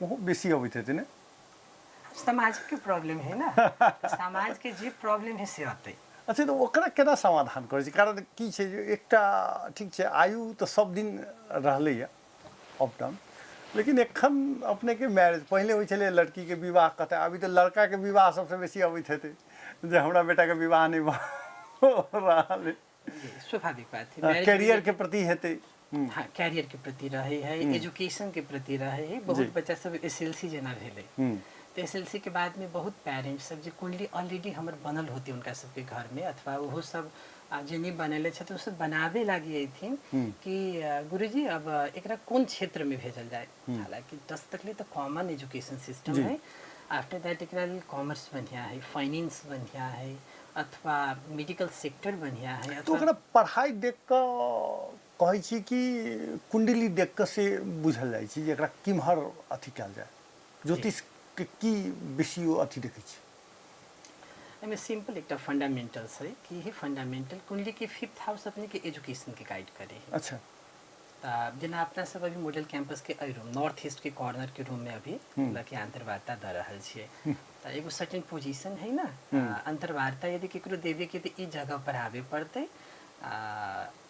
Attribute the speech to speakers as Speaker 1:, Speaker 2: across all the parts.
Speaker 1: ओहो बेसी अबैत हेतै ने?
Speaker 2: समाज के प्रॉब्लम है ना, तऽ समाज के जे प्रॉब्लम है से अतै।
Speaker 1: अच्छा, तऽ ओकरा केना समाधान करै छी? कारण की छै जे एकटा ठीक छै, आयु तऽ सब दिन रहलैए अप डाउन, लेकिन एखन अपनेके मैरेज पहिले होइ छलै लड़कीके विवाह कतऽ, अभी तऽ लड़काके विवाह सबसँ बेसी अबैत हेतै जे हमरा बेटाके विवाह नहि भऽ रहल अइ।
Speaker 2: जी, स्वाभाविक बात है। मैरिज
Speaker 1: कैरियर के प्रति हेतै।
Speaker 2: हाँ, कैरियर के प्रति रहे है, एजुकेशन के प्रति रहे है। बहुत बच्चा सब एस एल सी जेना भेलै तऽ एस एल सी के बाद में बहुत पेरेंट्स सब जे कुंडली ऑलरेडी हमर बनल होती उनका सबके घर में, अथवा ओहो सब जे नहीं बनेले छथि ओ सब बनाबे लागी अयथिन कि गुरुजी अब एकरा कोन क्षेत्र में भेजल जाए। हालांकि 10 तक ले तो कॉमन एजुकेशन सिस्टम है, आफ्टर that एकरा लेल कॉमर्स बढ़िया है, फाइनेंस बढ़िया है, अथवा मेडिकल सेक्टर बढ़िया है।
Speaker 1: तो ओकरा पढ़ाई देख कऽ कहै छी कि कुंडली देख कऽ से बुझल जाइ छै जे एकरा किम्हर अथी कयल जाय? ज्योतिष के की बेसी ओ अथी देखै छी?
Speaker 2: एहिमे सिंपल एकटा फंडामेंटल्स है कि ही फंडामेंटल कुंडली के फिफ्थ हाउस अपने के एजुकेशन के गाइड करे है। तऽ जेना अपना सब अभी मॉडल कैंपस के एहि रूम, नॉर्थ ईस्ट के कॉर्नर के रूम में अभी लऽ के अंतर्वार्ता दऽ रहल छियै, तऽ एगो सर्टेन पोजीशन है ना। अंतर्वार्ता यदि केकरो देवे के तऽ ई जगह पर आबे पड़तै,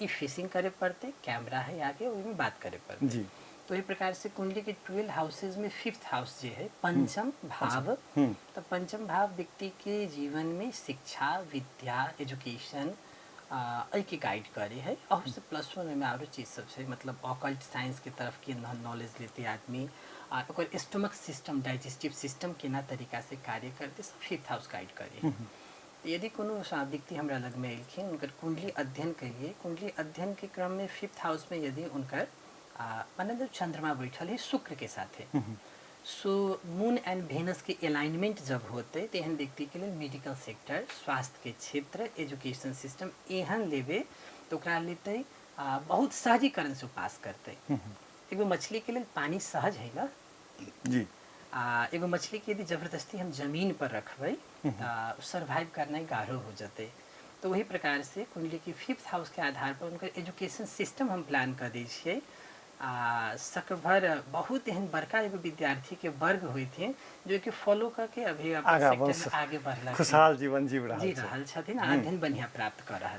Speaker 2: ई फेसिंग करे पड़तै, कैमरा है आगे, ओहिमे बात करे पड़तै। तो एहि प्रकार से कुंडली के 12 हाउसेज में फिफ्थ हाउस जे है पंचम भाव, तऽ पंचम भाव व्यक्ति के जीवन में शिक्षा, विद्या, एजुकेशन एहिके गाइड करे है। अहू से प्लस वन ओहिमे आरो चीज सब छै, मतलब ऑकल्ट साइंस के तरफ के नॉलेज लेते आदमी, आ ओकर स्टमक सिस्टम, डाइजेस्टिव सिस्टम केना तरीका से कार्य करते, सब फिफ्थ हाउस गाइड करे है। तऽ यदि कोनो व्यक्ति हमरा लगमे एलखिन, हुनकर कुंडली अध्ययन केलिए, कुंडली अध्ययन के क्रम में फिफ्थ हाउस में यदि हुनकर माने जब चंद्रमा बैठल है शुक्र के साथे, सो मून एंड वेनस के अलाइनमेंट जब होते, तऽ एहन व्यक्ति के लेल मेडिकल सेक्टर, स्वास्थ्य के क्षेत्र, एजुकेशन सिस्टम एहन लेबे तऽ ओकरा लेतै बहुत सहजीकरण से पास करतै। एगो मछली के लेल पानी सहज है ना। आ एगो मछली के यदि जबरदस्ती हम जमीन पर रखबै तऽ सर्वाइव करनाइ गाढ़ो हो जेतै। तऽ ओही प्रकार से कुंडली के फिफ्थ हाउस के आधार पर हुनकर एजुकेशन सिस्टम हम प्लान कऽ दै छियै। आ सकभर बहुत एहन बड़का एगो विद्यार्थी के वर्ग होइथिन जो कि फॉलो करके अभी अपन
Speaker 1: आगा
Speaker 2: सेक्टर में आगे बढ़लखिन,
Speaker 1: खुशहाल जीवन जीव रहल
Speaker 2: जी रहल छथिन आ अध्ययन बढ़िया प्राप्त कऽ रहल।